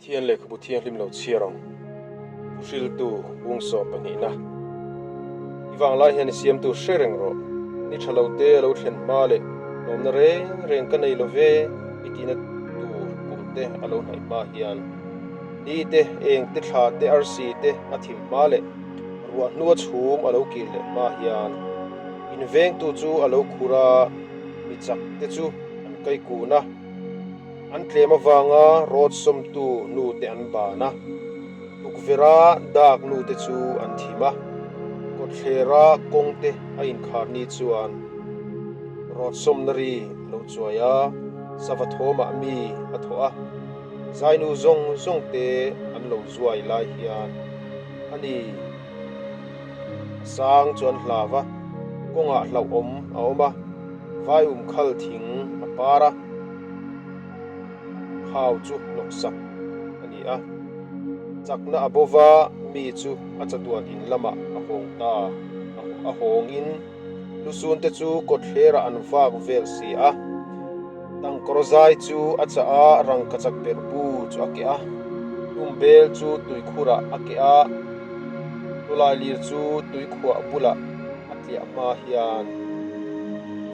Pathian lehkhabu thianghlim lo chhiar ang thuhriltu bung sawm pahnihna. I vanglai hian i siamtu hre reng rawh. Ni tha lo te a lo thlen hma leh lawmna reng reng ka nei lo ve i tihna tur kum te a lo hnaih hma hian ni te, eng te, thla te, arsi te a thim hma leh ruah hnua chhum a lo kir leh hma hian invengtu chu a lo khur a, mi chak te chu an kaikun a. An tlem avanga rawt sawmtu nute an ban a, tukverha dak nute chu an thim a, kawtthlera kawngte a inkhar ni chuan rawt sawmna ri a lo chuai a, sava thawmah mi a thawh a, zainu zawng zawngte an lo zuai lai hian a ni. A sang chu an hlau a, kawngah hlauhawm a awm a, vai um khal thing a par a, khau chu hnawksak a ni a. Chakna a bova mi chu a chatuan in lamah a hawng ta, a hawngin lusun te chu kawtthlerah an vak vel si a. Tangkawr zai chu a chah a, rangkachak berh bu chu a keh a, hlum bel chu tuikhurah a keh a, tawlai lir chu tuikhuah bulah a tliah hma hian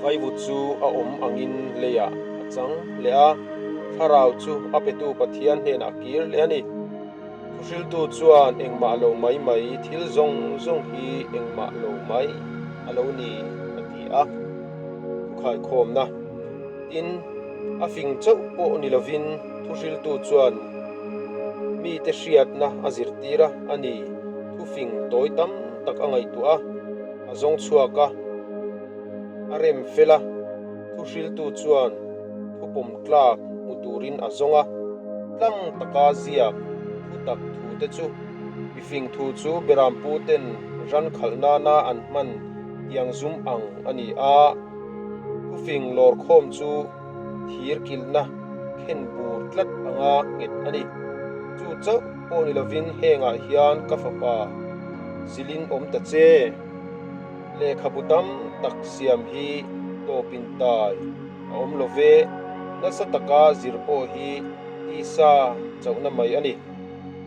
vaivut chu a awm angin leiah a chang leh a, thlarau chu a petu Pathian hnenah a kir leh a ni. Thuhriltu chuan engmah lo mai mai, thil zawng zawng hi engmah lo mai a lo ni a ti a. Thukhaikhawmna. Tin, a fing chauh pawh ni lovin thuhriltu chuan mite hriatna a zirtir a, a ni. Thufing tawi tam tak a ngaihtuah a, a zawng chhuak a, a rem fel a. Thuhriltu chuan thupawm tlak hmu turin a zawng a, tlang taka ziak thu tak thute chu mifing thu chu Berampu ten ran khalh nana an hman tiang zum ang a ni a, thufing lawr khawm chu thir kilhna khen bur tlat anga nghet a ni. Chu chauh pawh ni lovin hengah hian ka fapa zilin awm ta che. Lehkhabu tam tak siam hi tawpin tai a awm lo ve, nasa taka zir pawh hi tisa chauhna mai a ni.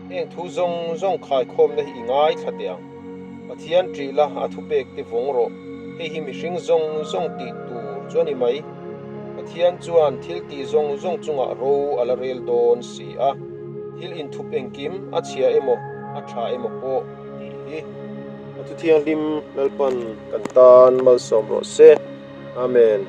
Heng thu zawng zawng khaikhawmna hi i ngaithla teh ang. Pathian ṭih la a thupek te vawng rawh, hei hi mihring zawng zawng tih tur chu a ni mai. Pathian chuan thil tih zawng zawng chungah ro a la rel dawn si a, thil inthup engkim a chhia emaw a ṭha emaw pawh tih hi. A thu thianghlim Lalpan kan tan malsawm rawh se. Amen.